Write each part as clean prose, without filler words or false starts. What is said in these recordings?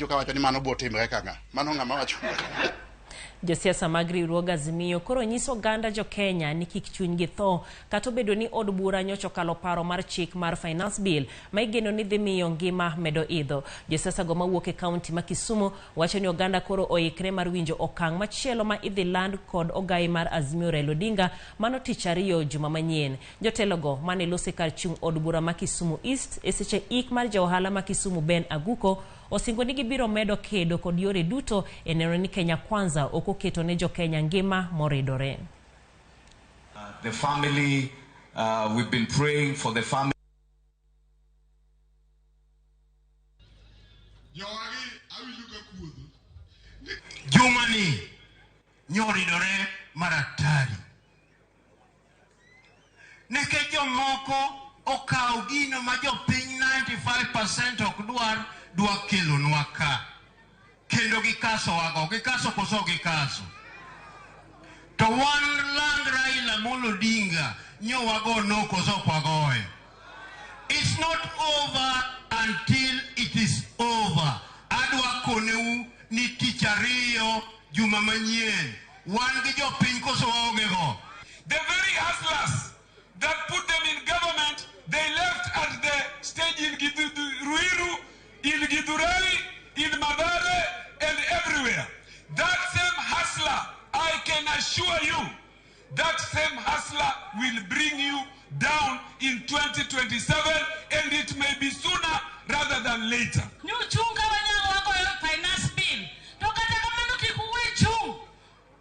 Awinjo kawacho ni mano botimre ka ng'a. Mano ng'ama wacho. Josiasa mag riwruog Azimio koro nyiso oganda jo Kenya ni kik chunygi tho kata obedo ni od bura nyocha okalo paro mar chik mar Finance Bill ma igeno ni dhi miyo ngima medo idho. Josiasa go mawuok e kaunti ma Kisumu wacho ni oganda koro oikre mar winjo okang' machielo ma idhi land kod ogai mar Azimio Raila Odinga mano tich ariyo juma manyien. Jotelogo mane loso e kar chung' od bura ma Kisumu East e seche ik mar ja ohala ma Kisumu Ben Aguko osingo ni gibiro medo kedo kod yore duto e neno ni Kenya Kwanza ok oketo ne jo Kenya ngima moridore. The family, we've been praying for the family. Jumani nyoridore maratari nikech jomoko okawo gino ma jopiny 95% ok dwar dwa kelonwa ka kendo gikaso wago gikaso koso gikaso to wan lang Raila Amolo Odinga nyo wago no koso ok wagoyo. It's not over until it is over. Adwa koneu ni tich ariyo juma manyien wan gi jopiny koso waonge go. The very hustlers that put them in government, they left at the stage in Ruiru, in Githurai, in Mathare, and everywhere. That same hustler, I can assure you, that same hustler will bring you down in 2027, and it may be sooner rather than later. Nyuchunga wanyalo wagoyo finance bill. To kata kamano kik uwe chung'.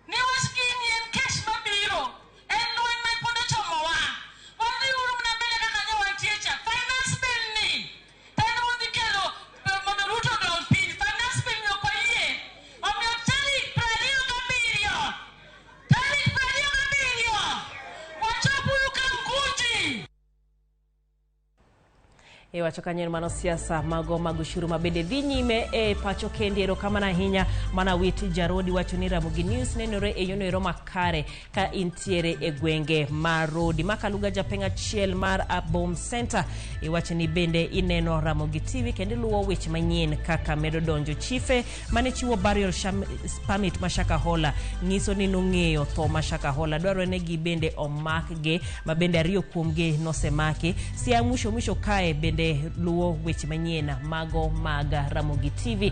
Ni wach gini en kes mabiro. En lweny ma pod ochomowa. Wadhi uru mana mbele kaka nyo wantie cha. Finance bill ni. To en modhi kelo mondo Ruto odong piny. Finance bill ni ok wayie. Omiyo tarik 27. Tarik 27. Wachop uru Kamkunji. E wacho kanyo mano siasa mago mag ushuru ma bende dhi nyime e pacho kendi. Erokamano ahinya mana wit Jarodi wacho ni Ramogi News nenore e yono ero makare ka intiere e gwenge ma Rodi. Makaluga japeng' achiel mar Abom Center iwacho ni bende ineno Ramogi TV kendo iluwo weche manyien kaka medo donjo. Chife mane chiwo burial permit ma Shakahola nyiso ni nong'eyo tho ma Shakahola. Dwarore ni gi bende omakgi ma bende ariyo kuomgi nosemaki. Siaya mwisho mwisho kae bende luwo weche manyien mago mag Ramogi TV.